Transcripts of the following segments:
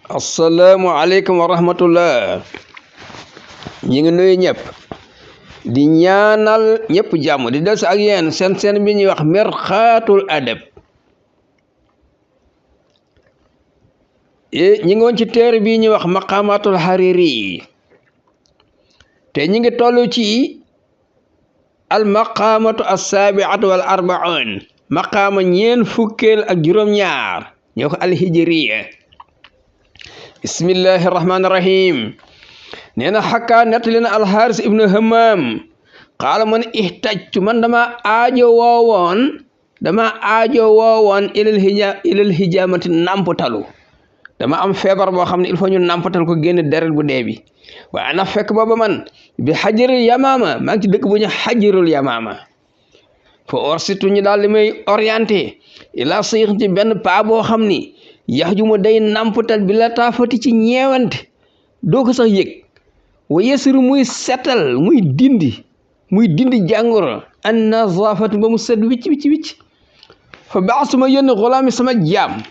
Assalamualaikum warahmatullah. ñi ngi nuyu ñëpp di ñaanal ñëpp jàmm di des ak yéen seen bi ñuy wax Mirqatul Adab. ñi ngi woon ci téere bi ñuy wax Maqamatul Hariri te ñi ngi toll ci al maqamatu as-sabi'atu wal arba'un maqama ñeen fukkeel ak juróom ñaar ñoo ko al hijriya. bismillahi rahmaani rahim. nee na xakkaa nettali na alxaaris ibnu hammaam qaala man ihtajtu man dama aajo woowoon ilal hijaamati nampatalu dama am feebar boo xam ne il faut ñu nampatal ko génn deret bu dee bi waaye ana fekk booba man bi xajarul yamaama maa ngi ci dëkk bu ñu xajarul yamaama fa orsitu ñu daal li may orienté ila sayx ci benn paa boo xam ni yax ju ma day nampatal bi la taafati ci ñeewante doo ko sax yëg wa yesiru muy setal muy dindi jàngoro an nazafatu ba mu set wicc fa baasuma yónni xulaami sama jaam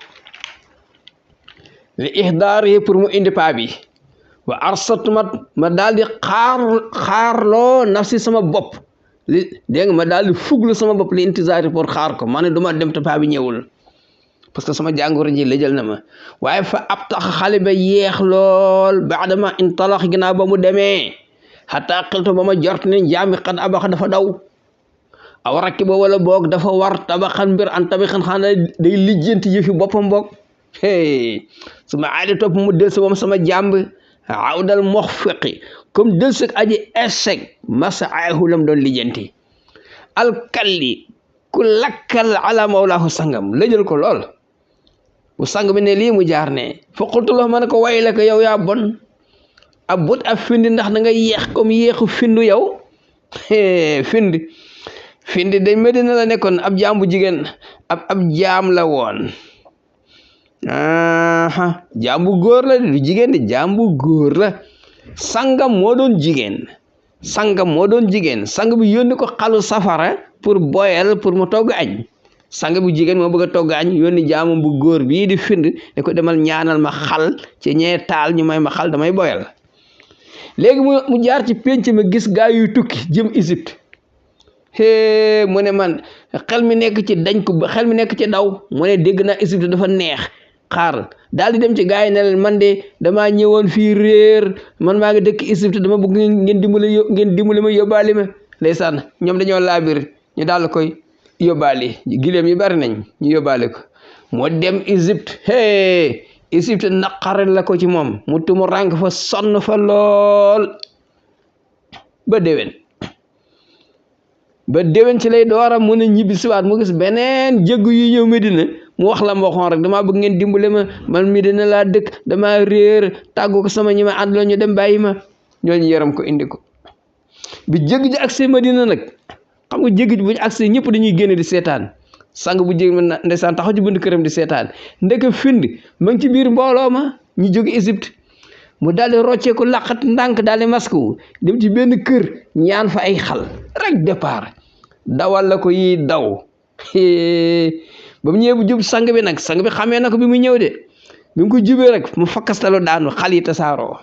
li ihdaari pour mu indi paa bi wa arsatu ma daal di xaarloo nafsi sama bopp li dégg nga ma daal di fuglu sama bopp li intizaari pour xaar ko ma ne duma dem te paa bi ñëwul parce que sama jàngoro ji lëjal na ma waaye fa ab tax xale ba yeex lool baadama intalax ginnaaw ba mu demee xataa xiltu ba ma jort ne jaami xat abaxa dafa daw aw rakki ba wala boog dafa war tabaxan mbir an tabixan xanaa day lijjanti yëfi boppam boog su ma aadi topp mu del si moom sama jàmb awdal mox fiqi comme del si aji échec masa aahu lam doon lijjanti alkalli ku lakkal ala mawlaahu sangam lëjal ko lool bu sang bi ne lii mu jaar ne fa qultu lahu ma ne ko way la ko yow yaa bon ab but ab findi ndax da nga yeex comme yeexu findu yow findi day Medina la nekkoon ab jaam bu jigéen ab jaam la woon jaam bu góor la du jigéen di jaam bu góor la sangam moo doon jigéen sang bi yónni ko xalu safara pour boyal pour mu togg añ sang bu jigéen moo bëgg a togg añ yónni jaamam bu góor bii di find ne ko demal ñaanal ma xal ci ñee taal ñu may ma xal damay boyal léegi mu jaar ci pénc ma gis gaa yuy tukki jëm Égypte mu ne man xel mi nekk ci daw mu ne dégg naa Égypte dafa neex xaar daal di dem ci gaa yi ne leen man de damaa ñëwoon fii réer man maa ngi dëkk Égypte dama bëgg ngeen dimbali ma yóbbaale ma ndeysaan ñoom dañoo laabir ñu daal koy yóbbaale gileem yi bari nañ ñu yóbbaale ko moo dem Égypte naqare la ko ci moom mu tumu rànk fa sonn fa lool ba déwén ci lay door a mën a ñibbi siwaat mu gis beneen jëgg yu ñëw Medina mu wax la ma waxoon rek damaa bëgg ngeen dimbale ma man Medina laa dëkk damaa réer tàggu ko sama ñi ma àndaloon ñu dem bàyyi ma ñooñu yaram ko indi ko bi jëgg ji agsi Medina nag xam nga jëgg ji bu ñu agsi ñëpp dañuy génne di seetaan sang bu jëgg ma ndeysaan taxaw ci bunt këram di seetaan ndeke find ma ngi ci biir mbooloo ma ñu jóge Égypte mu daal di rocceeku laqat ndànk daal di masku dem ci benn kër ñaan fa ay xal rek départ dawal la ko yi daw ba mu ñëwee bu jub sang bi nag sang bi xamee na ko bi mu ñëw de bi mu ko jubee rek mu fakkastalu daanu xal yi tasaaroo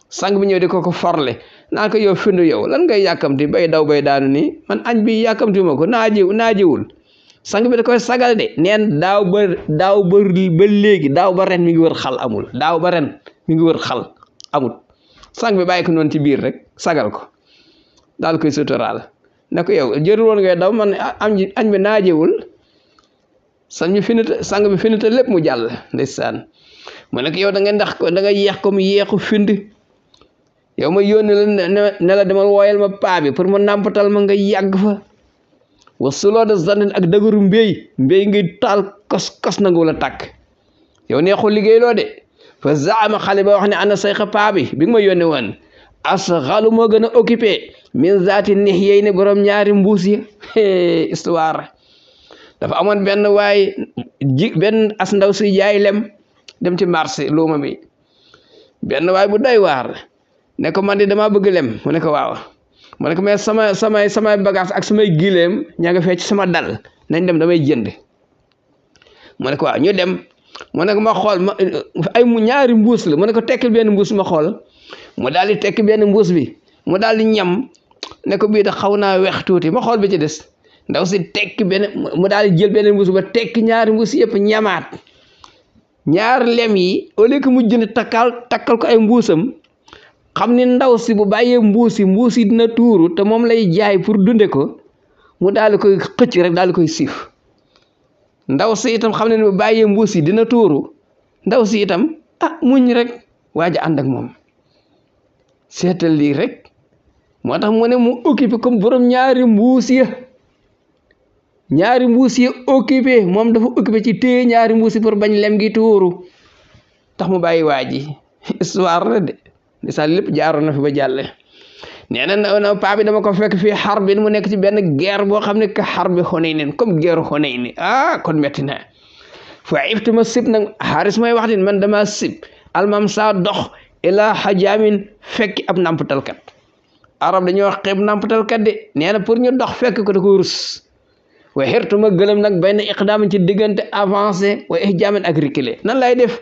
sang bi ñëw di ko forle naan ko yow findu yow lan ngay yàkkamti bay daw bay daanu nii man añ bi yàkkamti ma ko naajiwul sang bi da koy sagal de neen daaw ba léegi daaw ba ren mi ngi wër xal amul sang bi bàyyi ko noonu ci biir rek sagal ko daal koy suturaal ne ko yow jërul woon ngay daw man añ bi naajiwul sang bi finita lépp mu jàll ndeysaan mu ne ko yow da nga yeex comme yeexu find yow ma yónni la ne la demal wooyal ma paa bi pour ma nàmpatal ma nga yàgg fa wa suloo de zandin ak dëgëru mbéy ngay taal kos nangu la tàkk yow neexul liggéey loo de fa zaama xale ba wax ne ana sayxa paa bi nga ma yónni woon asxalu moo gën a occupé min zaati neex yey ne borom ñaari mbuus yi histoire dafa amoon benn as ndaw si jaay lem dem ci marché luuma bi benn waay bu doy waar ne ko man de damaa bëgg lem mu ne ko waaw mu ne ko mais samay bagage ak samay gileem ña nga fee ci sama dal nañ dem damay jënd mu ne ko waaw ñu dem mu ne ko ma xool ma ay mu ñaari mbuus la mu ne ko tekkil benn mbuus ma xool mu daal di tekki benn mbuus bi mu daal di ñam ne ko bii da xaw naa weex tuuti ma xool bi ci des ndaw si tekki benn mu daal di jël benn mbuus ba tekki ñaari mbuus yëpp ñamaat ñaar lem yi au lieu que mu jënd takkal ko ay mbuusam xam ni ndaw si bu bàyyee mbuus yi dina tuuru te moom lay jaay pour dunde ko mu daal di koy xëcc rek daal di koy siif ndaw si itam xam ne bu bàyyee mbuus yi dina tuuru ndaw si itam muñ rek waaj a ànd ak moom seetal lii rek moo tax mu ne mu occupé comme borom ñaari mbuus yi occupé moom dafa occupé ci téye ñaari mbuus yi pour bañ lem gi tuuru tax mu bàyyi waa ji histoire la de ndeysaan lépp jaaroon na fi ba jàlle nee na paa bi dama ko fekk fii xarbin mu nekk ci benn guerre boo xam ne ka xarbi Xunayn comme guerre Xunayn kon metti na fa iftu ma sib nag xaaris may wax din man dama sib almam saa dox ila xajaamin fekki ab nampatalkat arab dañoo wax xeeb nampatalkat de nee na pour ñu dox fekk ko da ko rus wa xirtu ma gëlëm nag benn iqdaam ci diggante avancé wa ihjaamin ak reculer nan lay def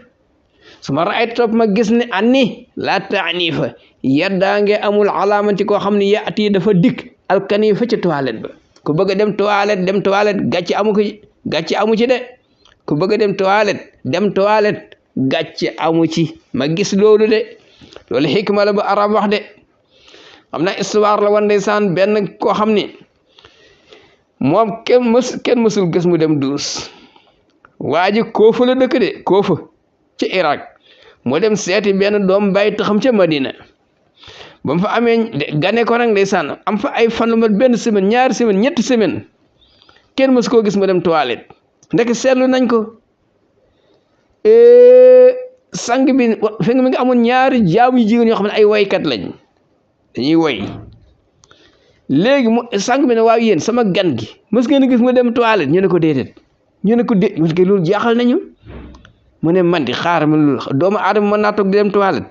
su ma raay topp ma gis ne anni laa taanifa yeddaange amul alaamati koo xam ne yaati dafa dikk alkanifa ci toilette ba ku bëgg a dem toilette gàcce amu ci de ku bëgg a dem toilette gàcce amu ci ma gis loolu de loolu xikma la ba arab wax de xam na histoire la wan ndeysaan benn koo xam ne moom kenn mësul gis mu dem duus waa ji Koofa la dëkk de Koofa ci Irak mu dem seeti benn doom bàyyi taxam ca Madina ba mu fa amee gane ko rek ndeysaan am fa ay fan lu mat benn semaine ñaari semaine ñetti semaine kenn mës koo gis mu dem toilette ndek seetlu nañ ko sang bi fekk mi nga amoon ñaari jaamu yu jigéen yoo xam ne ay waykat lañ dañuy woy léegi mu sang bi ne waaw yéen sama gan gi mës ngeen gis mu dem toilette ñu ne ko déedéet parce que loolu jaaxal nañu mu ne man di xaar ma loolu doomu aadama mën naa toog di dem toilette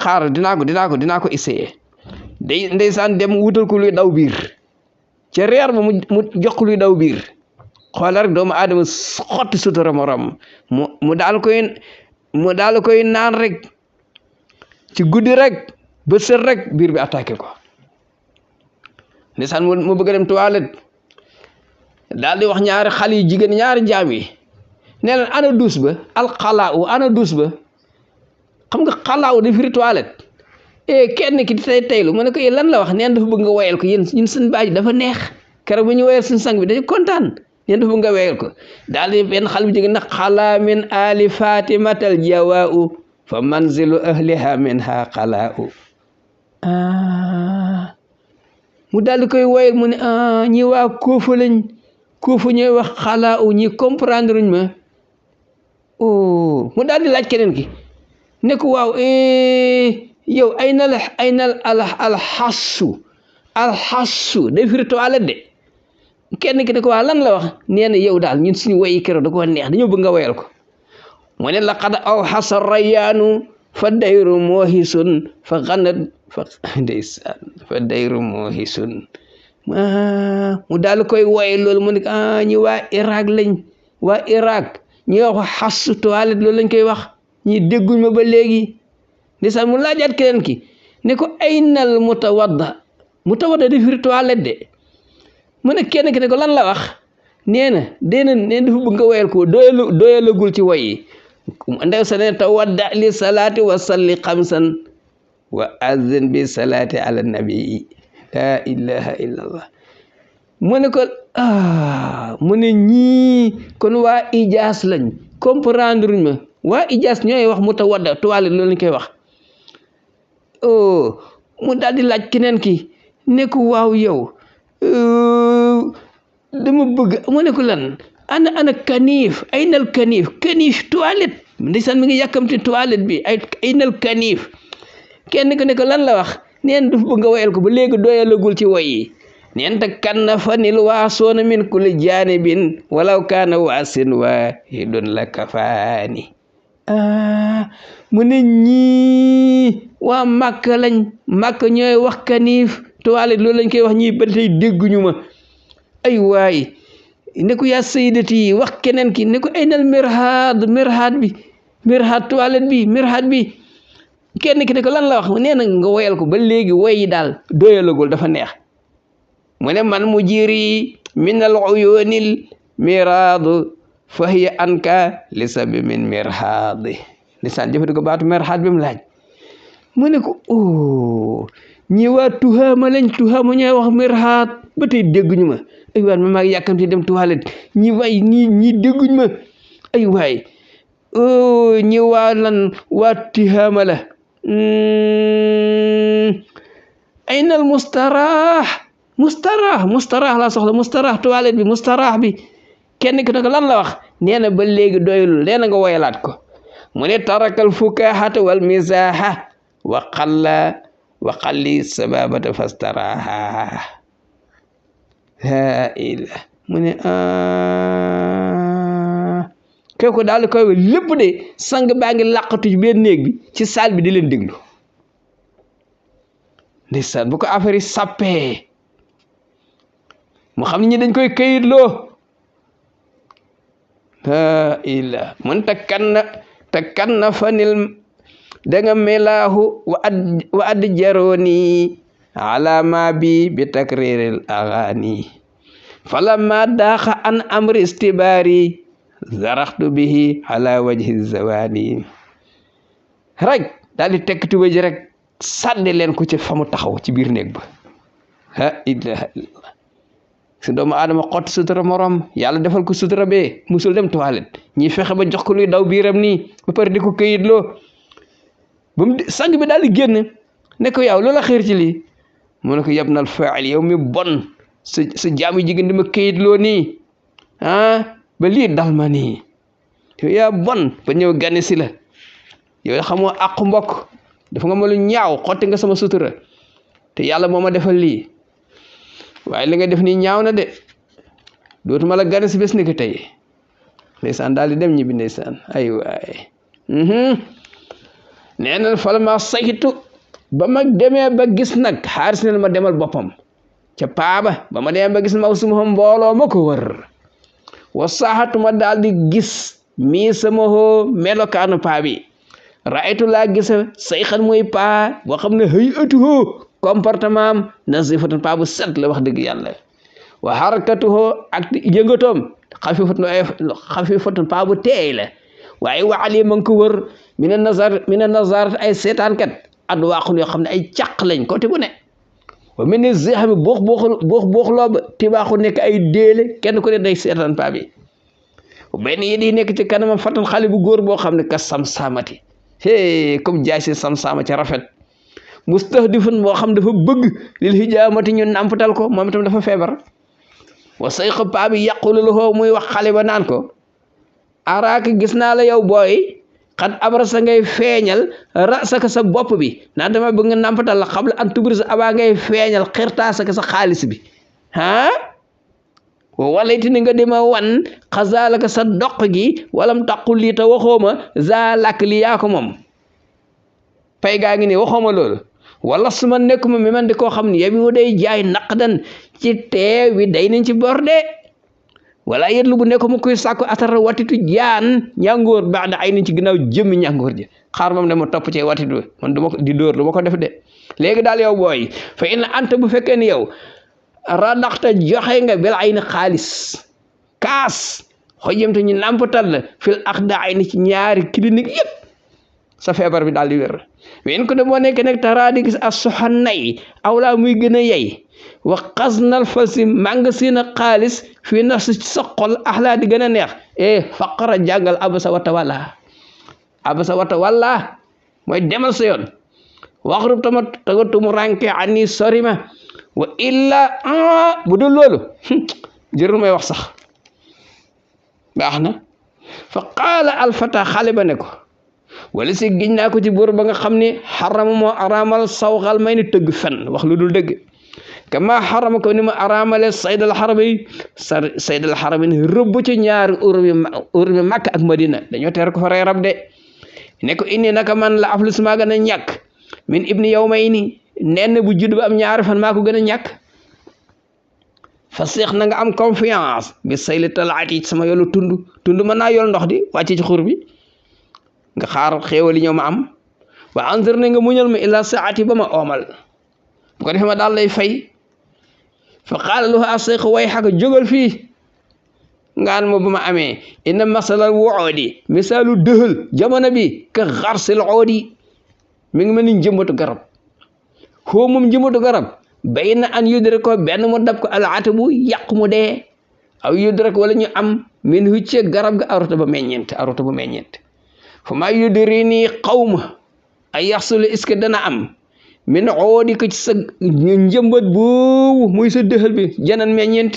xaar dinaa ko essayer day ndeysaan dem wutal ko luy daw biir ca reer ba mu jox ko luy daw biir xoolal rek doomu aadama xotti sutura morom mu daal koy naan rek ci guddi rek ba sër rek biir bi attaqué ko ndeysaan mu bëgg a dem toilette daal di wax ñaari xale yu jigéen ñaari jaam yi nee leen ana duus ba alxalaaw ana duus ba xam nga xalaaw di firi toilette kenn ki di teylu mu ne ko lan la wax neen dafa bëgg nga woyal ko yéen ñun seen baaj dafa neex keroog bu ñu woyal suñu sang bi dañu kontaan neen dafa bëgg nga woyal ko daal di benn xale bu jigéen nag xalaa min ali fatimatal jawaau fa manzilu ahliha minha xalaau mu daal di koy woyal mu ne ñi waa Koofa lañ Koofa ñooy wax xalaau ñi comprendre uñ ma mu daal di laaj keneen ki ne ko waaw yow ay nal alxassu day firi toilette de kenn ki ne ko waaw lan la wax nee na yow daal ñun suñu woyi keroog da ko neex dañoo bëgg nga woyal ko mu ne laqad aw xasa rayaanu fa dayru moohisun fa xanat ndeysaan fa dayru moohisun mu daal koy woye loolu mu ne ñi waa Irak lañ waa Irak ñi wax xassu toilette loolu lañ koy wax ñi dégguñ ma ba léegi ndeysaan mu laajaat keneen ki ne ko aynal mutawadda di firi toilette de mu ne kenn ki ne ko lan la wax nee na dafa bëgg nga woyal ko doyalagul ci woyi ndew sa ne tawadda li salaati wa salli xamsan wa azin bi salaati ala nabii la ilaha illa allah mu ne ko mu ne ñii kon waa Ijaas lañ comprendre uñ ma waa Ijaas ñooy wax mutawadda toilette loolu lañ koy wax mu daal di laaj keneen ki ne ko waaw yow dama bëgg mu ne ko lan ana kaniif aynal kaniif toilette ndeysaan mi ngi yàkkamti toilette bi aynal kaniif kenn ko ne ko lan la wax neen dafa bëgg nga woyal ko ba léegi doyalagul ci woy yi neen te kanna fanil waasoona min kulli janibin walaw kaana waasin waahidun la kafaani mu ne ñii waa Màkka lañ Màkka ñooy wax kaniif toilette loolu lañ koy wax ñii ba tey dégguñu ma ay waay ne ko yaa sayyidati wax keneen ki ne ko aynal mirhaad bi mirhaad toilette bi mirhaad bi kenn ki ne ko lan la wax nee na nga woyal ko ba léegi woy yi daal doyalagul dafa neex mu ne man mu jiri min al uyunil miraadu fa hiya anka li sabi min mirhaadi lisaan jëfati ko baatu mirhaad bi mu laaj mu ne ko ñi waa tuhaama lañ tuhaama ñooy wax mirhaad ba tey dégguñu ma ay waay ma maa ngi yàkkamti dem toilette ñi dégguñu ma ay waay ñi waa lan waa tuhaama la aynal mustaraax laa soxla mustaraax toilette bi mustaraax bi kenn ki nag lan la wax nee na ba léegi doyul nee na nga woyalaat ko mu ne tarakal fukaahata wal mizaaha wa qalli sababata fastaraaha haa ila mu ne kooku daal koy lépp de sang baa ngi làqatu ci benn néeg bi ci saal bi di leen déglu ndeysaan bu ko affaire yi sàppee mu xam ne ñi dañ koy kayitloo haa ila mun takkanna fanil danga melaahu wa ad jaroni ala ma bi takriril aghani falamma daaxa an amri istibari zaraxtu bihi ala wajhi zawani rek daal di tekk tuba ji rek sànni leen ko ci fa mu taxaw ci biir néeg ba ha ilaha illallah su doomu aadama xott sutura morom yàlla defal ko sutura bee musul dem toilette ñi fexe ba jox ko luy daw biiram nii ba pare di ko këyitloo ba mu sang bi daal di génn ne ko yow loola xeer ci lii mu ne ko yabnal faa'il yow mi bon sa jaamu jigéen di ma këyitloo nii ba lii dal ma nii yow yaa bon ba ñëw gane si la yow xamoo àqu mbokk dafa nga ma lu ñaaw xotti nga sama sutura te yàlla moo ma defal lii waaye li nga def nii ñaaw na de dootuma la gane si bés ni ko tey ndeysaan daal di dem ñibbi ndeysaan ay waay nee na falma saytu ba ma demee ba gis nag xaaris ne ma demal boppam ca paaba ba ma demee ba gis mawsumhum mbooloo ma ko wër wa saaxatu ma daal di gis mii sama hoo melokaanu paa bi raaytu laa gis sayxan muy paa boo xam ne xëy atu hoo comportement am nasifatan paa bu set la wax dëgg yàlla wa harakatu hoo ak yëngatoom xafifatun paa bu teey la waaye waxal yi ma ngi ko wër mina nazar ay seetaankat ad waaqun yoo xam ne ay càq lañ côté bu ne wa min zihami buux looba tibaaxu nekk ay déele kenn ku ne day seetaan paa bi benn yi di nekk ci kanamam fatan xale bu góor boo xam ne ka samsaamati comme jaay si samsaama ci rafet mustahdifun boo xam dafa bëgg lil hijaamati ñu nàmpatal ko moom itam dafa feebar wa sayqa paa bi yaqulu lahu muy wax xale ba naan ko araaka gis naa la yow booy xat abrasa ngay feeñal rasaka sa bopp bi naan dama bëgg nga nàmpatal la xam la an tubrisa abaa ngay feeñal xirtaasaka sa xaalis bi walayte ni nga dima wan xasaalaka sa doq gi walam taqul lii te waxooma za làkk li yaa ko moom pay gaa ngi nii waxooma loolu wala su ma nekkuma mi man di koo xam ne yabi wu day jaay naqdan ci teew wi day nañ ci bor de wala yet lu bu nekko mu koy sàkku atara watitu jaan ñàngoor baax da ay nañ ci ginnaaw jëmmi ñàngoor ji xaar moom ne ma topp ci watitu man du ma ko di dóor du ma ko def de léegi daal yow booy fa in anta bu fekkee ni yow radaxta joxe nga bel ay ni xaalis kaas xojjamte ñu nàmpatal la fil ak da ay ni ci ñaari clinique yëpp sa feebar bi daal di wér wen ko de moo nekk nag taraa di gis a soxannay awlaa muy gën a yey wa xasnal falsi magasin a xaalis fii nafsi ci sa xol axlaa di gën a neex faqara jàngal abasa wata walla mooy demal sa yoon waxrub tama tagatumu ranke ani sori ma wa illa bu dul loolu jërul may wax sax baax na fa qaala alfata xale ba ne ko wala si giñ naa ko ci buur ba nga xam ne xarama moo araamal sawxal may ni tëgg fen wax lu dul dëgg kama xarama ko ni ma araamale saydal xaramin rëbb ci ñaari urbi Makka ak Madina dañoo teer ko fa rey rab de ne ko inni naka man la aflus maa gën a ñàkk min ibni yawmayni nenn bu judd ba am ñaari fan maa ko gën a ñàkk fa seex na nga am confiance bi sayli talaati sama yoolu tund mën naa yool ndox di wàcc ci xur bi nga xaar xéewali ñëw ma am wa anzir ne nga muñal ma ila saati ba ma oomal bu ko defee ma daal lay fay fa qaala lahu as-sayx way xaka jógal fii ngaan ma bu ma amee inna masalal woodi misaalu dëhël jamono bi ka xarsil oodi mi ngi mel ni njëmbatu garab xoo moom njëmbatu garab bay na an yudre ko benn mu dab ko alaatabu yàq mu dee aw yudre ko wala ñu am min hucce garab ga arota ba meññeent fa maa yudri nii xawma ay yaxsulu est-ce que dana am min oodi ko ci sa njëmbat boobu muy sa dëhël bi janan meññeent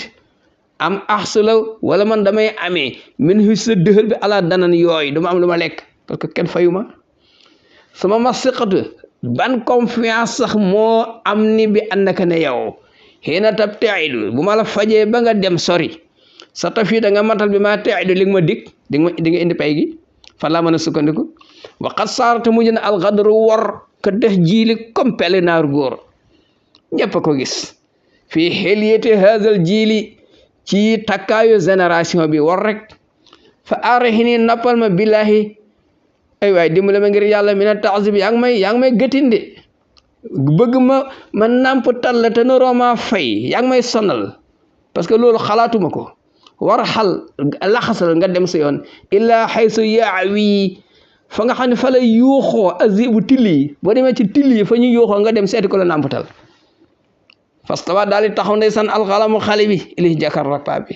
am axsula wala man damay amee min hu sa dëhël bi ala danan yooyu duma am lu ma lekk parce que kenn fayuma sama masiqatu ban confiance sax moo am ni bi àndaka ne yow xiina tab taidu bu ma la fajee ba nga dem sori sa tafi da nga matal bi ma taidu li nga ma dig di nga indi pay gi fan laa mën a sukkandiku waqat saarata mujj na alxadru wor ka def jiili comme pele naaru góor ñëpp a ko gis fii xeliyete haazal jiili ci takkaayu génération bi war rek fa arahini nappal ma billahi ay waay dimbale ma ngir yàlla mina taazib yaa ngi may gëtinde bëgg ma namp talla te naroo maa fay yaa ngi may sonal parce que loolu xalaatuma ko war xal laxasal nga dem sa yoon illaa xaysu yaawi fa nga xam ne fa la yuuxoo azibu tilli boo demee ci tilli fa ñu yuuxoo nga dem seeti ko la namputal fastawa daal di taxaw ndeysaan alxalamu xale bi ili jàkkaarloo ak paa bi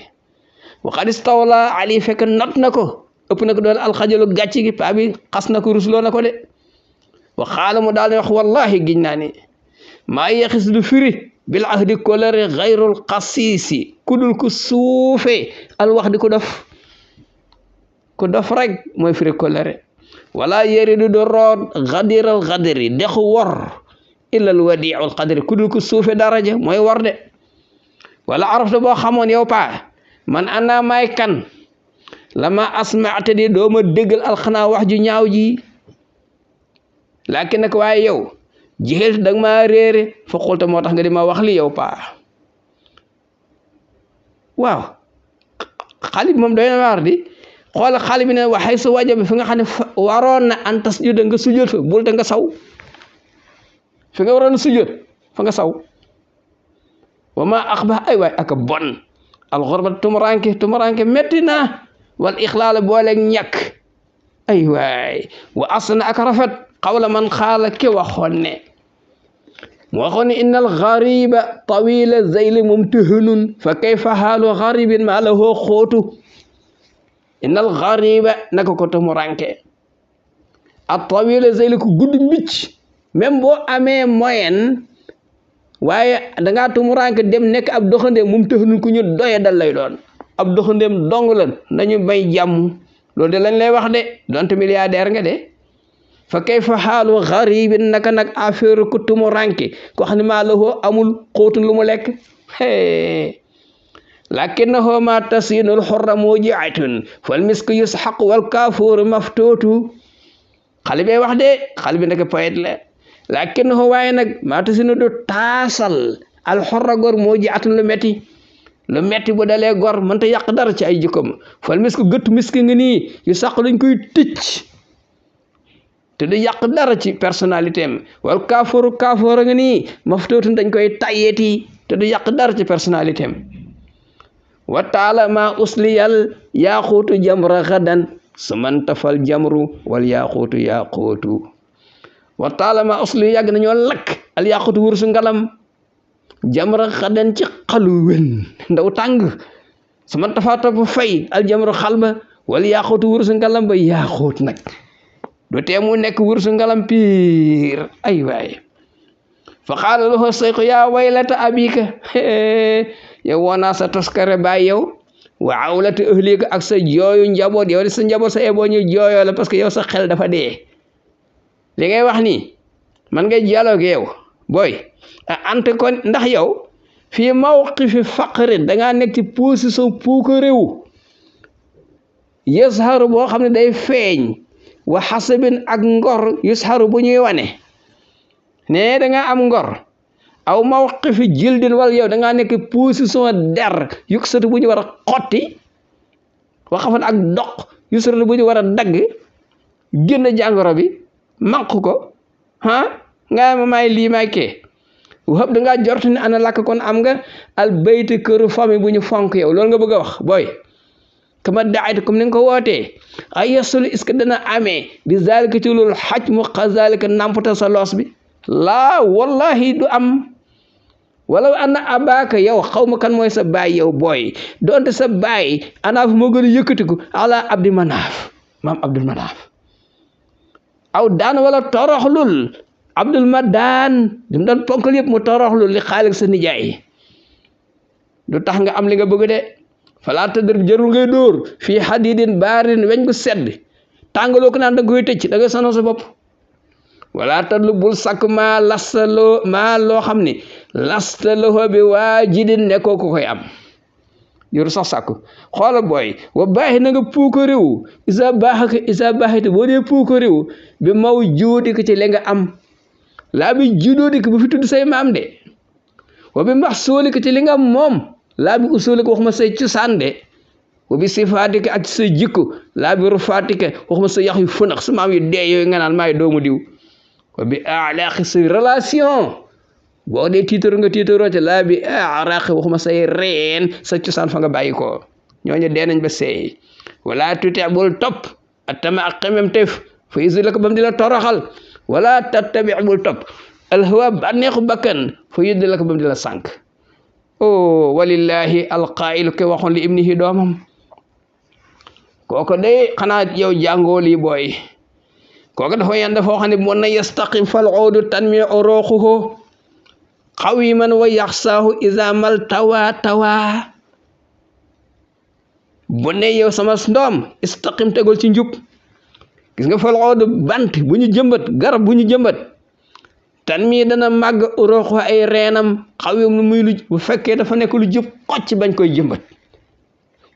wa qad istawla ali fekk not na ko ëpp na ko doole alxajalu gàcc gi paa bi xas na ko rusloo na ko de wa xaala mu daal di wax wallahi giñ naa ni maa yexis du firi bil ahdi kolere xayrul xasiisi ku dul ku suufee al wax di ku dof rek mooy firi kolere wala yeridu do root xadiral xadiri dexu wor illal wadiul qadri ku dul ku suufe daraja mooy war de wala arafta boo xamoon yow paa man ana may kan lama asmaata di dooma déggal alxanaa wax ju ñaaw ji laakin nag waaye yow jixeltu danga maa réere fa xulta moo tax nga di ma wax li yow paa waaw xale bi moom doy na waar di xoola xale bi ne waxay su waja bi fi nga xam ne waroon na an tas juda nga sujjóot fa bul te nga saw fi nga waroon sujjóot fa nga saw wa ma axba ay waay aka bon alxurba tumuranke metti na wal ixlaala booleeg ñàkk ay waay wa asna aka rafet xawla man xaala ke waxoon ne inna alxariba tawila zeyli mumtahanun fa kayfa xaalu xaribin ma lahu xóotu inna alxariba naka ko tumuranke a tawila zeyli ku gudd mbicc même boo amee moyen waaye dangaa tumuranke dem nekk ab doxandeem mumtahanun ku ñu doye dal lay doon ab doxandeem dong lan nañu may jàmm loolu de lañ lay wax de donte milliardaire nga de fa kayfa xaalu xaribin naka nag affaire ku tumuranke ko xam ne maa lahu amul xóotun lu mu lekk lakinnahu ma tasinul xurra mujiatun fal misku yusxaq wal kaafuur maftuutu xale bi wax de xale bi nekk poète la lakinnahu waaye nag ma tasinu du taasal al xurra gor mujiatun lu metti bu dalee gor mënta yàq dara ci ay jikkoom fal misku gëttu miski nga nii yu sàq dañ koy ticc te du yàq dara ci personnalité am wal kaafuur nga nii maftuutun dañ koy tayyeeti te du yàq dara ci personnalité am wa taala ma usliyal yaaquutu jamra xadan sumantafal jamru wal yaaquutu wa taala ma usli yàgg nañoo lakk al yaaquutu wursu ngalam jamra xadan ci xalu wen ndaw tàng sumantafa topp fay al jamru xalba wal yaaquutu wursu ngalam ba yaaquut nag do tee mu nekk wursu ngalam piir ay waay fa qaala lahu sayqu yaa waylata abika yow woonaa sa toskare baay yow wa awlata ahlika ak sa jooyu njaboot yow de sa njaboot sa eboo ñu jooyoo la parce que yow sa xel dafa dee li ngay wax nii man ngay dialogue yow booy ante kon ndax yow fii mawqifi faqrin dangaa nekk ci position puuka réew yusharu boo xam ne day feeñ wa xasabin ak ngor yusharu bu ñuy wane ne dangaa am ngor aw mawqifi jildin wala yow da ngaa nekk position der yuk satu bu ñu war a xotti waxafan ak doq yu satu bu ñu war a dagg génn jàngoro bi manq ko nga ma may lii may kee waxab da ngaa jort ne ana lakk kon am nga al bayti këru famille bu ñu fonk yow loolu nga bëgg a wax booy kama daayta comme ni nga ko wootee ay yasul est-ce que dana amee bi zalika ci loolu xaj mu xazalika nampata sa loos bi laa wallahi du am wala anna abaka yow xaw ma kan mooy sa baay yow booy donte sa baay anaaf moo gën a yëkkatiku ala abdi manaaf maam abdul manaaf aw daan wala toroxlul abdul madaan dim doon ponkal yëpp mu toroxlul li xaalis sa nijaay du tax nga am li nga bëgg de falaa tadrib jarul ngay dóor fii hadidin baarin weñ gu sedd tàngaloo ko naan da nga koy tëcc da nga sonal sa bopp wala tadlu bul sakk maa loo xam ne lasta lahu bi waajidin nekkoo ko koy am yoru sax sàkku xoola booy wa baaxi na nga puuka réew isa baaxite boo dee puuka réew bi maw juudi ko ci li nga am laa bi juudoo di ko bu fi tudd say maam de wa bi mbax sooli ko ci li nga moom laa bi usooli ko waxuma say cosaan de wa bi sifaati ko ak sa jikko laa bi rufaati ko waxuma sa yax yu fënax sa maam yu dee yooyu nga naan maay doomu diw wa bi alaaqi say relation boo dee tiitaroo nga tiitaroo te laa bi araqi waxuma say reen sa cosaan fa nga bàyyi ko ñooñu dee nañ ba seey wala tuti bul topp atama ak xemem tef fa isu la ko bam di la toroxal wala tattabi bul topp alhawa bànneexu bakkan fa yuddi la ko bam di la sànk walillahi alqailu ke waxoon li ibnihi doomam kooko day xanaa yow jàngoo lii booy kooku dafa yan dafa wax ne mën na yastaqim fal oodu tanmi oroxuhu qawiman wa yaxsaahu iza mal tawa bu ne yow sama ndoom istaqim tegul ci njub gis nga fal oodu bant bu ñu jëmbat garab bu ñu jëmbat tan mii dana màgg oroxu ay reenam xawim lu muy lu bu fekkee dafa nekk lu jub xocc bañ koy jëmbat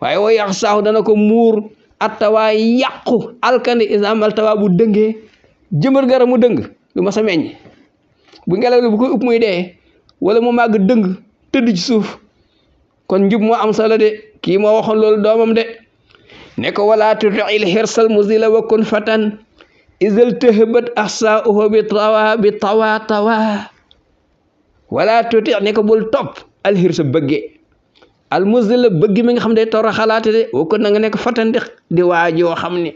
waaye wa yaxsaahu dana ko muur attawaa yàqu alkande isamal tawa bu dëngee jëmbat garab mu dëng lu ma sa meññ bu ngelaw li bu koy upp muy dee wala mu màgg dëng tëdd ci suuf kon njub moo am solo de kii moo waxoon loolu doomam de ne ko wala tutil hirsal muzila wa kun fatan izal tëhbat ahsauhu bi tawa wala tuti ne ko bul topp al hirsa bëgge al muzila bëgg mi nga xam day toro xalaate de wa kun na nga nekk fatan di waajoo xam ne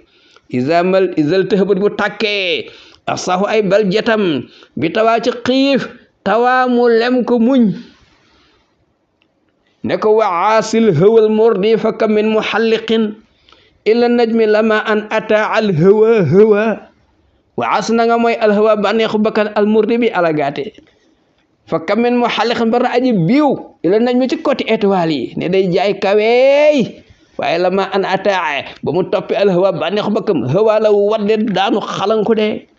izal tëhbat bu tàkkee ahsaahu ay bal jetam bi tawa ci xiif tawa mu lem ko muñ ne ko wa aasil hawal murdi fa kam min muhalliqin illa najmi lama an ata al hawa wa aas na nga mooy al hawa bànneexu bakkan al murdi bi alagaate fa kam min muhalliqin bara aji biiw illa najmi ci côté étoile yi ne day jaay kaweey waaye lama an ata ba mu toppi al hawa bànneexu bakkan hawa la wadde daanu xalanku de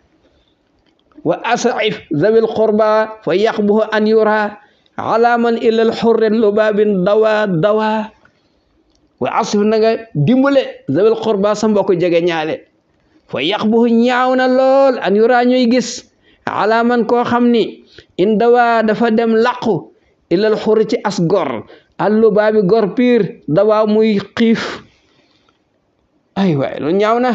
wa asrif zawil qurba fa yaqbuhu an yura alaman illa al hurrin lubabin dawa wa asrif na nga dimbale zawil qurba sa mbokk jege ñaale fa yaqbuhu ñaaw na lool an yura ñuy gis alaman koo xam ni in dawa dafa dem laqu illa al hurri ci as gor al lubabi gor piir dawa muy xiif ay waay lu ñaaw na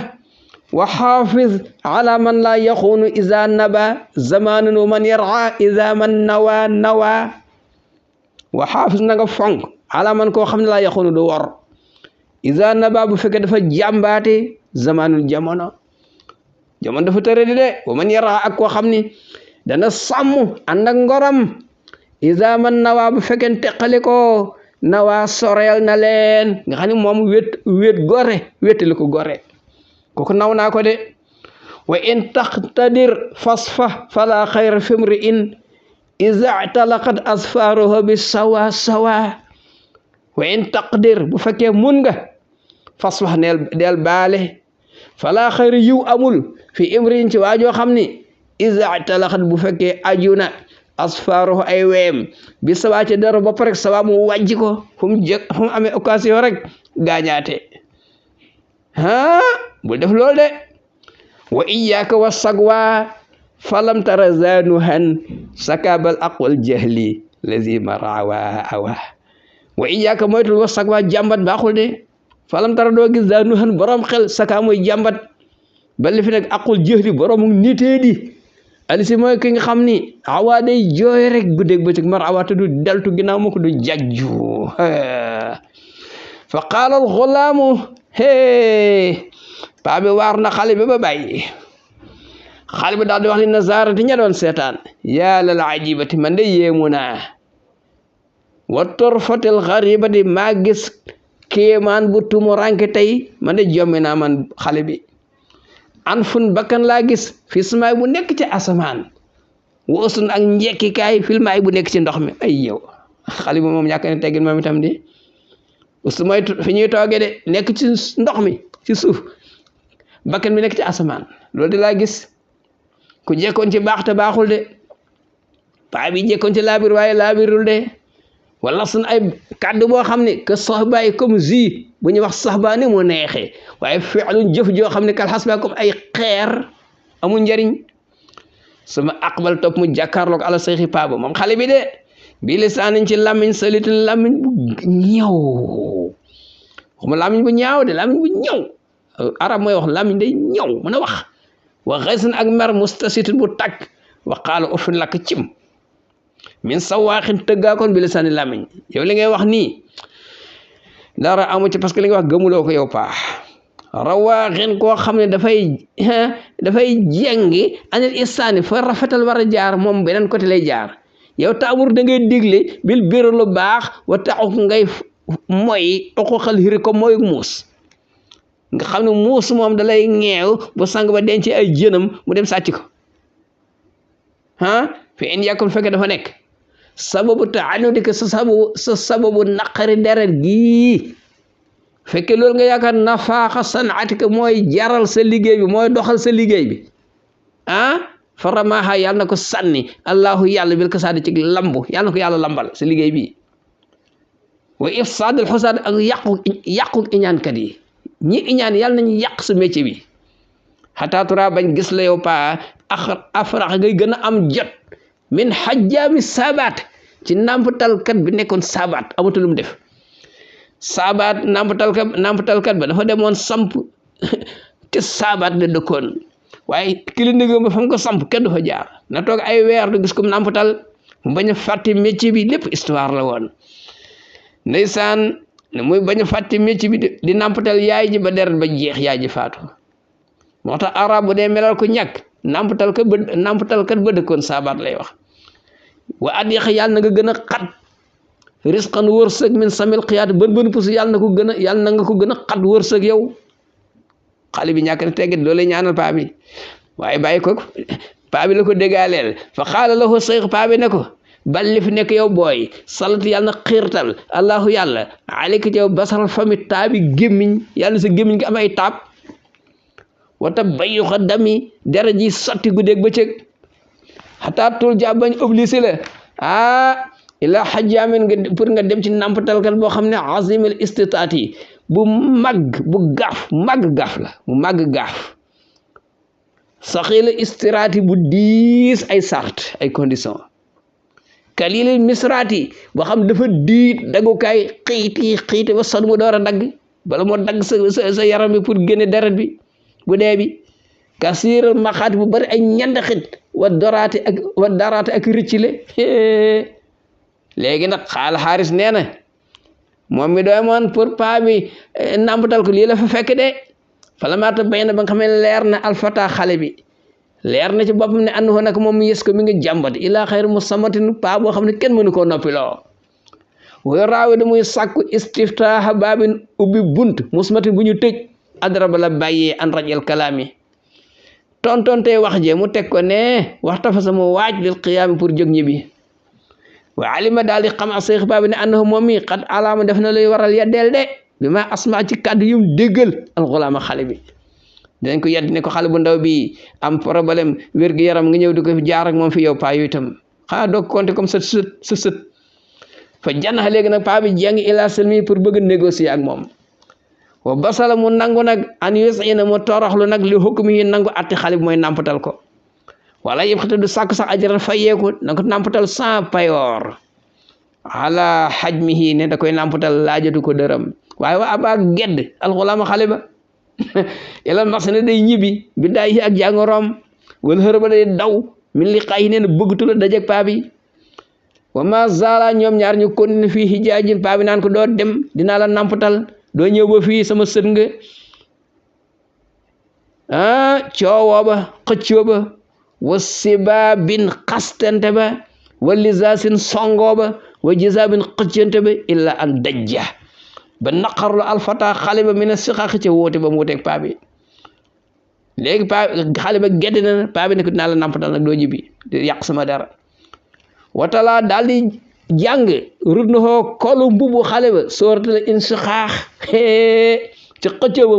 wa xaafiz ala man la yaxuunu iza naba zamanun wa man yara iza man nawa wa xaafiz na nga fonk ala man koo xam ne la yaxuunu du wor iza naba bu fekkee dafa jàmbaate zamanul jamono dafa tëradi de wa man yara ak koo xam ni dana sàmm ànd ak ngoram iza man nawa bu fekkee teqali ko nawa soreel na leen nga xam ne moom wét gore wéttali ko gore kooku naw naa ko de wa in taqtadir fasfa fala xayra fimri in iza talaqat asfaruhu bi sawa wa in taqdir bu fekkee mun nga fasfa del baale fala xayra yiw amul fi imrin ci waajoo xam ni iza talaqat bu fekkee ajuna asfaruhu ay weem bi sawa ci dara ba pare sawa mu wàjji ko fu mu amee occasion rek gaañaate bul def loolu de wa iyyaka wa sagwa falam tara zanuhan sakabal aqwal jahli lazi marawa awa wa iyyaka moytul was sakwa jàmbat baaxul de falam tara doo gis zanuhan borom xel saka mooy jàmbat balli fi nag aqul jahli borom nitee di alisi mooy ki nga xam ni awa day jooy rek guddeeg bëccëg marawa te du deltu ginnaaw mu ko du jajju fa qaala al xulaamu paa bi waar na xale bi ba bàyyi xale bi daal di wax li nazarati ña doon seetaan yaa lal ajibati man de yéemu naa wa torfatil xaribati maa gis kéemaan bu tumuranke tey man de jommi naa man xale bi an fun bakkan laa gis fi samaay bu nekk ci asamaan woosun ak njekkikaay filmaay bu nekk ci ndox mi ay yow xale bi moom ñàkk ne teggin moom itam di ustu mooy fi ñuy toogee de nekk ci ndox mi ci suuf bakkan bi nekk ci asamaan loolu di laa gis ku jekkoon ci baax te baaxul de paa bi jekkoon ci laabir waaye laabirul de wala sun ay kàddu boo xam ne que soxba yi comme zi bu ñuy wax soxba ni mu neexee waaye fi'lun jëf joo xam ne kal xasba comme ay xeer amul njariñ sama aqbal topp mu jàkkaarloog ala sayxi paa ba moom xale bi de bi lisaanin ci làmmiñ salitin làmmiñ bu ñëw waxuma làmmiñ bu ñaaw de làmmiñ bu ñëw arab mooy wax làmmiñ day ñëw mën a wax wa xaysin ak mer mustasitin bu tàkk wa qaala uffin lakk cim min sawaaxin tëggaakoon bi lisaani làmmiñ yow li ngay wax nii dara amu ci parce que li nga wax gëmuloo ko yow paa rawaaxin koo xam ne dafay jengi anil isaani fa rafetal war a jaar moom beneen côté lay jaar yow taamur da ngay digle bil biru lu baax wa taxuk ngay mooy uquqal hiri ko mooy muus nga xam ne muus moom da lay ñeew bu sang ba denc ay jënam mu dem sàcc ko fi in yàkkul fekke dafa nekk sababu taanu di ko sa sababu naqari deret gii fekke loolu nga yaakaar nafaaxa sanatika mooy jaral sa liggéey bi mooy doxal sa liggéey bi faramaha yàlla na ko sànni allahu yàlla bil ko saadi ci lambu yàlla na ko yàlla lambal sa liggéey bi wa ifsaadul xusaad ak yàqu iñaankat yi ñi iñaan yàlla nañu yàq sa métier bi xataatura bañ gis la yow pa afrax ngay gën a am jot min xajjaami saabaat ci nampatalkat bi nekkoon saabaat amatul lu mu def saabaat nampatalkat ba dafa demoon samp te saabaat de dëkkoon waaye clinique ba fa mu ko samp kenn du fa jaar na toog ay weer du gis ko nampatal mu bañ a fàtte métier bi lépp histoire la woon ndeysaan ne muy bañ a fàtte métier bi di nampatal yaay ji ba deret ba jeex yaay ji faatu moo tax arab bu dee melal ko ñàkk nampatalkat ba dëkkoon saabaat lay wax wa at yaq yàlla na nga gën a xat risqan wërsëg min samil xiyaat bën pusu yàlla na nga ko gën a xat wërsëg yow xale bi ñàkk na teggit loolu lay ñaanal paa bi waaye bàyyi ko paa bi la ko déggaaleel fa xaala lahu sayx paa bi ne ko balli fi nekk yow booy salat yàlla na xiirtal allahu yàlla aleyka ci yow basaral fami taabi gémmiñ yàlla sa gémmiñ gi am ay taab wata bayuxa dami dara ji sotti guddeeg bëccëg xataa tul ja bañ obligé la ila xajjaamin nga pour nga dem ci nampatalkat boo xam ne azimil istitaati bu màgg bu gaaf màgg gaaf la bu màgg gaaf saxila istiraati bu diis ay sart ay condition kalil misraati boo xam dafa diit daggukaay xiiti ba son mu door a dagg bala moo dagg sa yaram bi pour génne deret bi bu dee bi kasiiral maxaati bu bari ay ñandaxit wa daraate ak rëccile léegi nag xaal xaaris nee na moom mi doy moon pour paa bi nampatal ko lii la fa fekk de fala maata bay na ba nga xam ne leer na alfata xale bi leer na ci boppam ne andoona nag moom yës ko mi ngi jàmbat ilaa xayr mu samatin paa boo xam ne kenn mënu koo noppiloo woy raawi da muy sàkku istiftaaha baabin ubbi bunt musmatin bu ñu tëj adraba la bàyyee an rajal kalaami tontonte wax je mu teg ko ne waxta fa sama waaj lil qiyaami pour jóg ñibbi wa alima daal di xam a sayx paa bi ne annahu moom mi xat alaama def na luy waral yeddeel de bi ma asma ci kàddu yum déggal alxulaama xale bi dinañ ko yedd ne ko xale bu ndaw bi am problème wér-gu-yaram nga ñëw di ko jaar ak moom fi yow paa yu itam xanaa doog compter comme sa sët fa jannax léegi nag paa bi jàngi ila selmi pour bëgg négocier ak moom wa basala mu nangu nag an yusina mu toroxlu nag li hukmi yi nangu atti xale bi mooy nampatal ko wala yëpp xata du sàkk sax ajran fayeeku na ko nampatal sans payoor ala hajmihi ne da koy nampatal laajatu ko dërëm waaye wa aba gedd alxulaama xale ba yàlla max ne day ñibbi bi daay yi ak jàngoroom wala xër ba day daw min li xay nee na bëggatu la dajeg paa bi wa ma zala ñoom ñaar ñu continué fii hijaajin paa bi naan ko doo dem dinaa la nampatal doo ñëw ba fii sama sët nga coowoo ba xëccoo ba wa sibaabin xastante ba wa lisaasin songoo ba wa jisaabin xëccante ba illa an dajja ba naqarlu alfata xale ba mi ne siqaaxi ca woote ba mu wuteeg paa bi léegi paa xale ba gedd na paa bi ne ko dinaa la nampatal nag doo ñibbi di yàq sama dara watala daal di jàng rut na xoo kolu mbubu xale ba sooratal insixaax ci xëccoo ba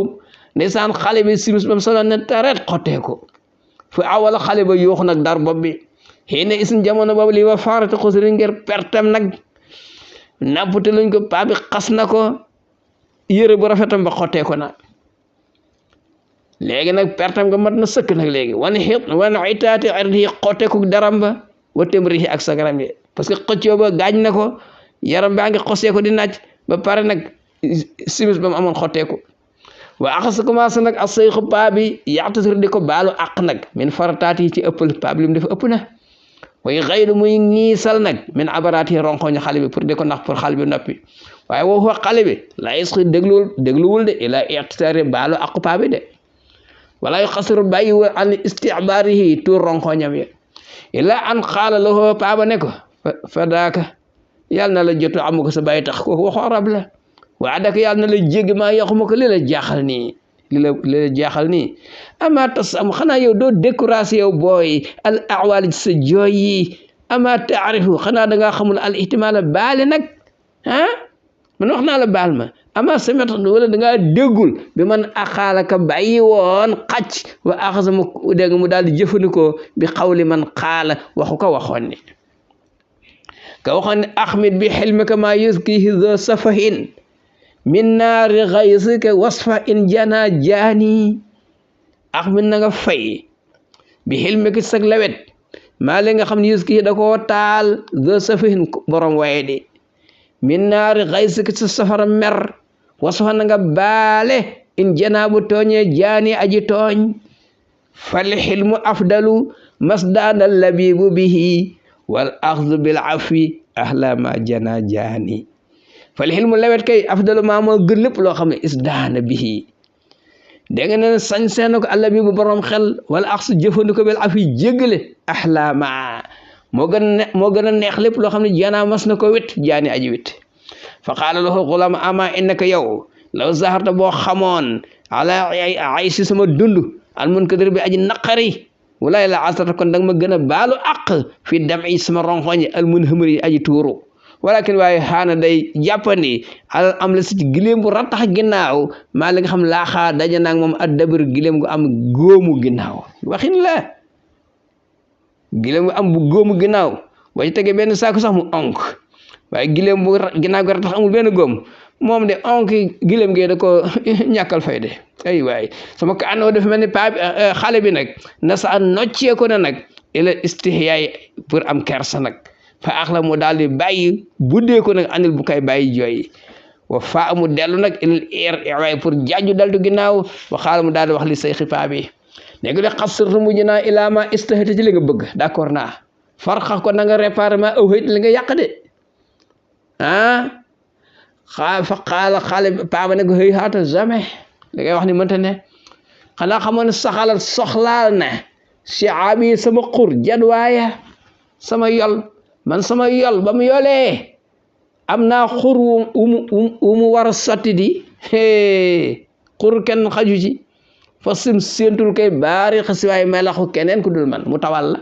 ndeysaan xale bi simis bam solo ne taret xottee ko fu awala xale ba yuux nag dar bopp bi xëy na isin jamono boobu li wa faarati xusri ngir pertam nag nappute luñ ko paa bi xas na ko yére bu rafetam ba xottee ko na léegi nag pertam nga mat na sëkk nag léegi wan itaati irdi xottee ko daram ba watem riixi ak sagaram yi parce que xëccoo ba gaañ na ko yaram baa ngi xosee ko di naaj ba pare nag simis ba mu amoon xottee ko wa axasa commencé nag ak sayxu paa bi yaxtasir di ko baalu àq nag min farataat yi ci ëppal paa bi li mu def ëpp na way xaylu muy ñiisal nag min abaraat yi ronkoñu xale bi pour di ko nax pour xale bi noppi waaye woo fa xale bi la isqi dégluwul de ila ixtisaari baalu àq paa bi de wala yu xasiru bàyyi wa an istibaarihi tuur ronkoñam yi ila an xaala lahu paa ba ne ko fa daaka yàlla na la jotu amu ko sa bàyyi tax kooku waxu arab la waa daka yàlla na la jéggi maa yoxuma ko li la jaaxal nii li la jaaxal nii ama tas am xanaa yow doo découragé yow booy al awaali ci sa jooy yi ama taarifu xanaa dangaa xamul al ihtimaala baale nag man wax naa la baal ma ama samet wala dangaa déggul bi man axaalaka bàyyi woon xacc wa axasa mu dégg mu daal di jëfandikoo bi xawli man xaala waxu ko waxoon ne ka waxoon ne axmit bi xilmika maa yuskihi zo safahin min naari xaysika wasfa in jana jaani axmit na nga fay bi xilmika sag lawet maa li nga xam ne yuskihi da koo taal zo safahin borom waye di min naari xaysika sa safara mer wasfa na nga baale in jana bu tooñee jaani aji tooñ fal xilmu afdalu masdaana labibu bihi wal axdu bil afi ahla ma jana jaani fal xilmu lewet kay afdalu maa moo gën lépp loo xam ne isdaana bihi dégg nga ne sañ seen ko allabibu borom xel wala axsu jëfandiko bil afi jéggale ahla ma moo gën a neex lépp loo xam ne jana mas na ko wét jaani aji wét fa qaala lahu xulam ama innaka yow law zaharta boo xamoon ala ay si sama dund al munkadir bi aji naqari walaay la asarta kon danga ma gën a baalu àq fi dam i sama ronxoñ al munhamir yi aji tuuru walakin waaye xaana day jàppandi al am la si giléem bu rattax ginnaaw maa li nga xam laaxaa daja naag moom ad dabir giléem gu am góomu ginnaaw waxin la giléem gu am bu góomu ginnaaw boo ci tegee benn saako sax mu onk waaye giléem bu ginnaaw gu rattax amul benn góom moom de onk giléem gee da ko ñàkkal fay de ay waay sama ka àndoo dafa mel ni paa xale bi nag na sa noccee ko na nag ila istihyaay pour am kersa nag fa ax la mu daal di bàyyi buddee ko nag andil bu kay bàyyi jooy wa fa mu dellu nag ilal waay pour jaaju daltu ginnaaw wa xaala mu daal di wax li say xipaa bi léegi de xasartu mujj naa ilaa ma istahata ci li nga bëgg d'accord naa farxa ko na nga réparé ma aw xëyt li nga yàq de fa xaala xaale paa ba ne ko xëy xaata jamais li ngay wax ni mënta ne xanaa xamoon ne saxalal soxlaal na si abi sama xur jadwaaya sama yol man sama yol ba mu yolee am naa xur wu mu war a sotti di xur kenn xaju ci fa sim séentul kay baari xasi waay melaxu keneen ku dul man mu tawal la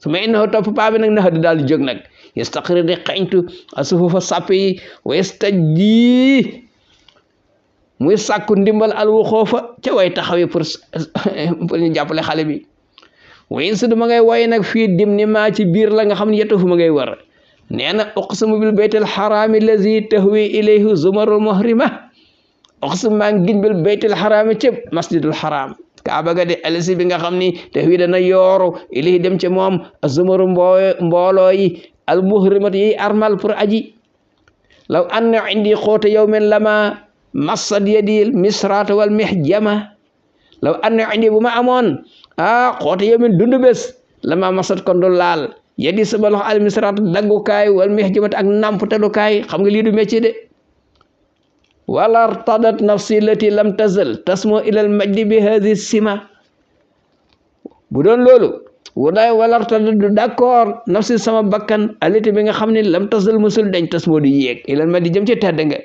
su ma inna topp paa bi nag naxa di daal di jóg nag yastaqiri di xeñtu asufu fa sàpp yi wa yastajji muy sàkku ndimbal alwu xoofa ca way taxawi pour ñu jàppale xale bi wayin su du ma ngay woy nag fii dim ni maa ci biir la nga xam ne yettu fu ma ngay war nee na uqsimu bil baytil xaraami lazi tahwi ilayhi zumarul muhrima uqsimu maa ngi giñ bil baytil xaraami ci masjidul xaraam kaaba ga de alasi bi nga xam ni te wi dana yooru ilahi dem ci moom azumaru mbooloo yi al muhrimat yi armal pour aji law anna indi xoota yawmin lama massad yadi misrat wal mihjama law anna indi bu ma amoon xoota yawmin dundu bés lama massad kon du laal yadi sama loxo al misrat daggukaay wal mihjamat ak namputalukaay xam nga lii du métier de wala irtadat nafsi lati lam tazal tasmo ilal majdi bi hadi sima bu doon loolu wala irtadat du d'accord nafsi sama bakkan alati bi nga xam ne lam tazal musul dañ tasmo di yéeg ilal majdi jëm ci tedd nga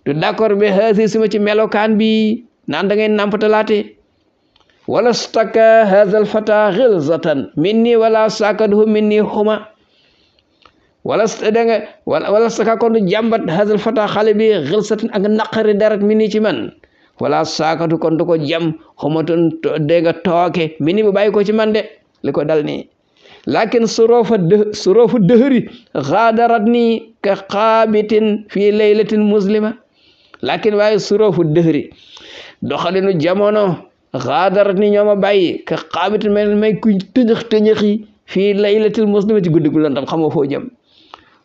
du d'accord bi hadi sima ci melokaan bi naan da ngay nampatalaate wala staka hadha alfata ghilzatan minni wala sakadhu minni huma wala saka kon jàmbat hadha alfata xale bi ghilzatan ak naqari deret minni ci man wala sakatu kon du ko jam xumatun dega tooke minni bu bàyyi ko ci man de li ko dal nii lakin surofu dëhëri ghadarat ni ka xaabitin fi laylatin muslima lakin waaye surofu dëhëri doxalinu jamono xaadarat ni ñooma bàyyi ka xaabitin may kuñ tëñëx fii laylatil muslima ci guddi gu lëndam xamoo foo jëm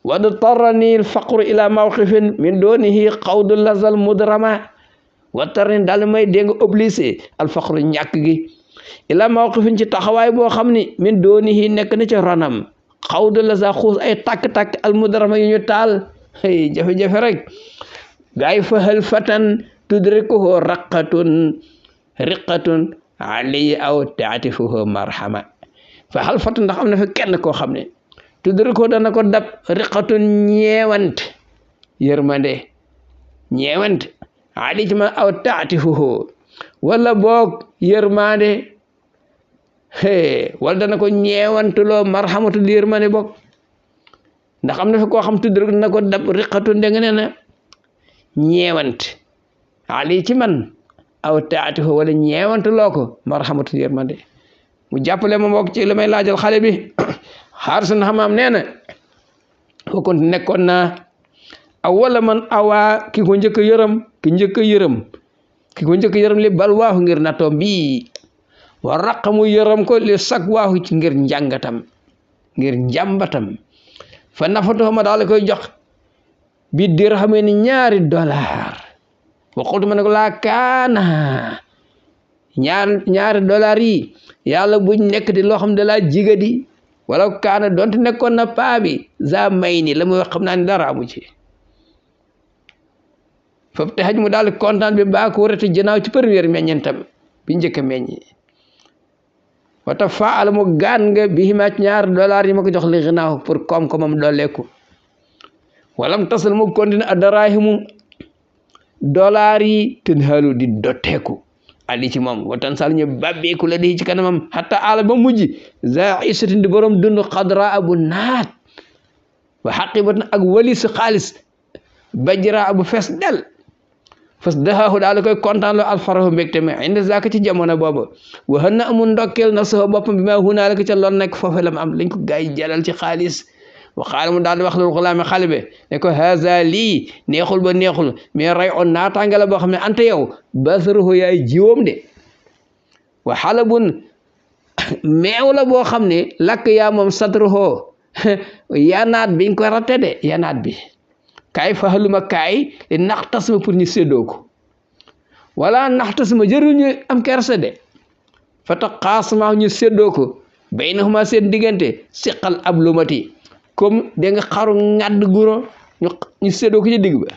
wad tarrani alfaqru ila mawqifin min dunihi qawdu lazal mudrama wa tarrani daal may dégg nga obligé alfaqru ñàkk gi ila mawqifin ci taxawaay boo xam ni min dunihi nekk na ci ranam qawdu laza xuus ay takk-takk al mudrama yu ñu taal ay jafe-jafe rek gaay fa hal fatan tudrikuhu riqatun ali aw taatifuhu marhama fa hal fatan ndax am na fa kenn koo xam ne tudrikuhu dana ko dab riqatun ñeewant yërmande ñeewant ali ci ma aw taatifuhu wala boog yërmande wala dana ko ñeewantuloo marhamatu yërmande boog ndax am na fa koo xam tudriku dana ko dab riqatun da nga ne na ñeewant ali ci man aw taatihu wala ñeewantuloo ko marhamatu yërmande mu jàppale ma mbokk ci li may laajal xale bi Xaarisun Hammaam nee na kooku nekkoon na awwala man awaa ki ko njëkk a yërëm li bal waaxu ngir nattoom bii wa raqamu yërëm ko li sag waaxu ci ngir njàngatam ngir njàmbatam fa nafatoo ma daal koy jox bi dirham ni $2 wa qultu ma ne ko laa kaana $2 yi yàlla buñ nekk di loo xam ne laa jigadi wala kaana donte nekkoon na paa bi za may ni la muy wax xam naa ne dara amu ci foofu te xaj mu daal kontaan bi baa ko warati janaaw ci première meññentam bi njëkk a meññi wata faala mu gaan nga bi himaat $2 yi ma ko jox li ginaaw pour koom-koomam dooleeku walam tasal mu continue a daraahimu $yi ten haalu di dotteeku ali ci moom watan sal ñu babbeeku la di ci kanamam hatta ala ba mujj za isatin di borom dund xadra abu naat wa xaqibatin ak walis xaalis bajra abu fes del fas daxaahu daal koy kontaan loo alfarahu mbégte mi indi zaka ci jamono boobu wa hana amul ndokkeel na sax boppam bi ma hunaale ko ca loon nekk foofu la mu am lañ ko gaay jalal ci xaalis wa xaala mu daal di wax loolu xulaame xale bi ne ko haza lii neexul ba neexul mais ray on naataange la boo xam ne ante yow basaruhu yaay jiwam de wa xalabun meew la boo xam ne lakk yaa moom satruhu yanaat biñ ko ratte de yanaat bi kaay fahaluma kaay li naxtasima pour ñu séddoo ko wala naxtasima jëru ñu am kersa de fa taqaasma ñu séddoo ko baynahuma seen diggante siqal ab lumati comme da nga xaru ngadd guro ñu séddoo ko ci digg ba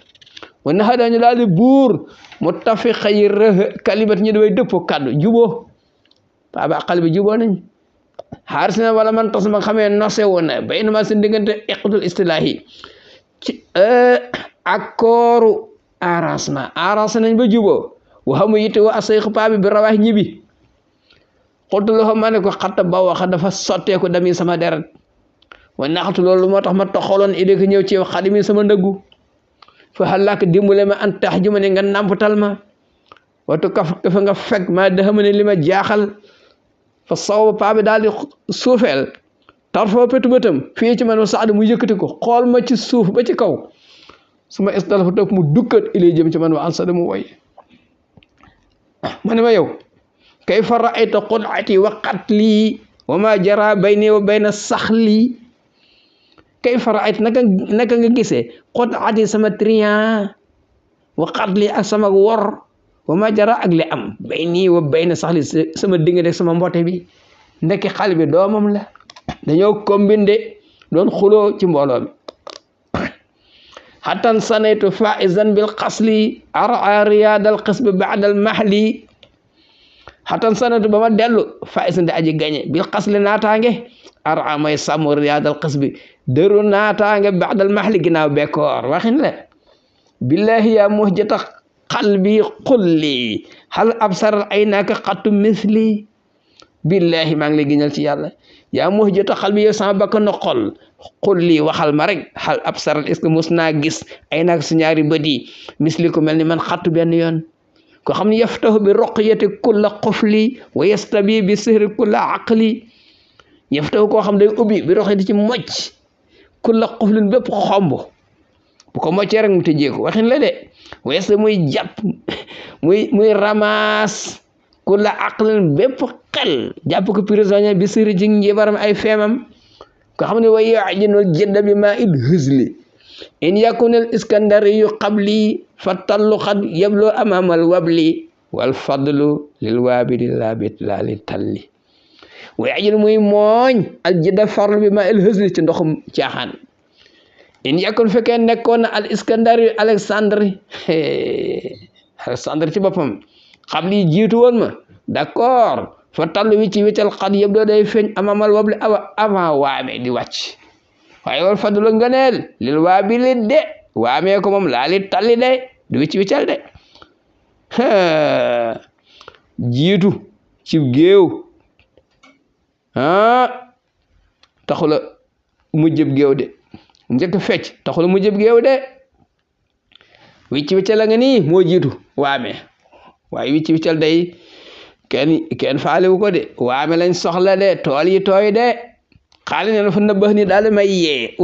wana xada ñu daal di buur mu tafiqa yi kalimat ñu daway dëppoo kaddu juboo baaba xale bi juboo nañ xaaris na wala man tasma xamee nose woon na baynahuma seen diggante iqdul istilaahi ci accord arrangement nañ ba juboo waxamu yitte wa asayxu paa bi rawaax ñibi xultu loxo ma ne ko xatta ba waxa dafa sotteeku dami sama deret wa naxatu loolu moo tax ma toxaloon idée ko ñëw ci xadimi sama ndëggu fa xalaak dimbale ma an tax ju ma ne nga nàmpatal ma watu kafa nga fekk ma daxama ne li ma jaaxal fa saw ba paa bi daal di suufeel tarfoo petu bëtam fii ci man ma sax mu yëkkati ko xool ma ci suuf ba ci kaw su ma istal fa topp mu dukkat ilay jëm ci man wa ansada mu woy ma ne ma yow kayfa ra'ayta qud'ati wa qatli wa ma jara bayni wa bayna saxli kayfa ra'ayta naka nga gisee qud'ati sama trian wa qatli ak sama wor wa ma jara ak li am bayni wa bayna saxli sama diggante sama mbote bi ndekki xale bi doomam la dañoo kombinde doon xuloo ci mbooloo mi xatan sanaytu faizan bil xasli ara riyadal xisbi baadal mahli xatan sanaytu ba ma dellu faizan di aji gañe bil xasli naataange ara may sàmm riyadal xisbi dëru naataange baadal mahli ginnaaw bekkoor waxin la billahi ya muhjata qalbi qulli hal absaral aynaka qattu misli billahi maa ngi lay giñal ci yàlla yaa muhjata qalbi yow sama bakkan na xol xul lii waxal ma rek hal absaral est-ce que mos naa gis ay naag su ñaari bët yi misli ko mel ni man xattu benn yoon ko xam ne yaftahu bi ruqyati kulla qufli wa yastabi bi sihri kulla aqli yaftahu koo xam day ubbi bi ruqyati ci mocc kulla quflin bépp xomb bu ko moccee rek mu tëjee ko waxin la de wa yastabi muy jàpp muy ramaas kulla aqlin bépp xel jàpp ko prisonnier bi sihri ci njibaram ay feemam ko xam ne wa yajinul jidda bi ma id husli in yakunil iskandariyu qabli fa tallu xad yablu amamal wabli wal fadlu lil waabidi labit la li talli wa yajin muy mooñ al jidda farlu bi ma il husli ci ndoxum caaxaan in yakun fekkee nekkoon na al iskandariyu Alexandre ci boppam qabli jiitu woon ma d'accord fa tallu wi ci wiccal xat yëpp doo day feeñ amamal wabli avant waame di wàcc waaye wal fadlu ngëneel lil waabili de waamee ko moom laa li talli de du wicc wiccal de jiitu ci géew taxula mu jëb géew de njëkk fecc taxula mu jëb géew de wicc wiccal a nga nii moo jiitu waame waaye wicc wiccal day kenn faalewu ko de waame lañ soxla de tool yi tooy de xaali ne fa nëbbax ni daal may yee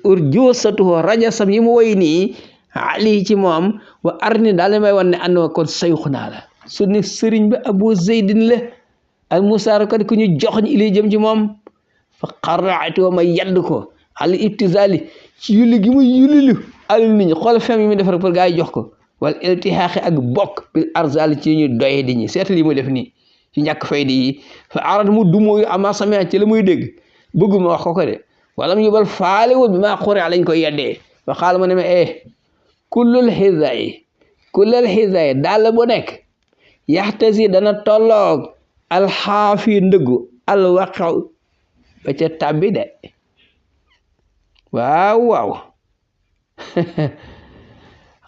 urjusatuhu rajasam yi mu woy nii ali ci moom wa arni daal may wan ne ànd ma kon sayxu naa la su ne sëriñ ba Abu Zeydin la al musaar kat ku ñu joxñ ili jëm ci moom fa xarraatu ma yedd ko al ibtizali ci yulli gi mu yullilu alul nit ñi xool fem yi mu defar pour gaa yi jox ko wala iltihaqi ak bokk bil arzal ci ñu doye di ñi seetal yi mu def nii ci ñàkk fayda yi fa arat mu dumóoyu ama samia ci la muy dégg bëgguma wax ko de wala mu yóbbal faalewul bi maa xure lañ koy yeddee fa xaal ma ne ma kullul xisaay daal bu nekk yaxtasi dana tolloog alxaafi ndëggu alwaqaw ba ca tabbi de waaw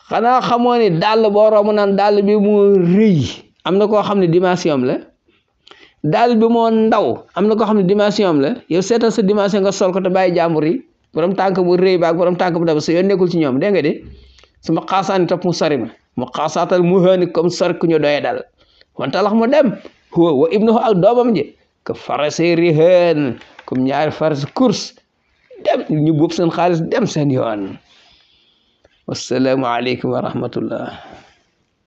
xanaa xamoo ni dàll boo romb naan dàll bi moo rëy am na koo xam ne dimension am la dàll bi moo ndaw am na koo xam ne dimension am la yow seetal sa dimension nga sol ko te bàyyi jàmbur yi borom tànk bu rëy baak borom tànk bu ndaw sa yoon nekkul ci ñoom dégg nga de su ma xaasaani topp mu sori ma mu xaasaatal mu hëni comme sori ku ñu doye dal wante lax mu dem huwa wa ibnuhu ak doomam ji que farase rihën comme ñaari faras course dem ñu buub seen xaalis dem seen yoon wassalaamu aleykum wa rahmatullah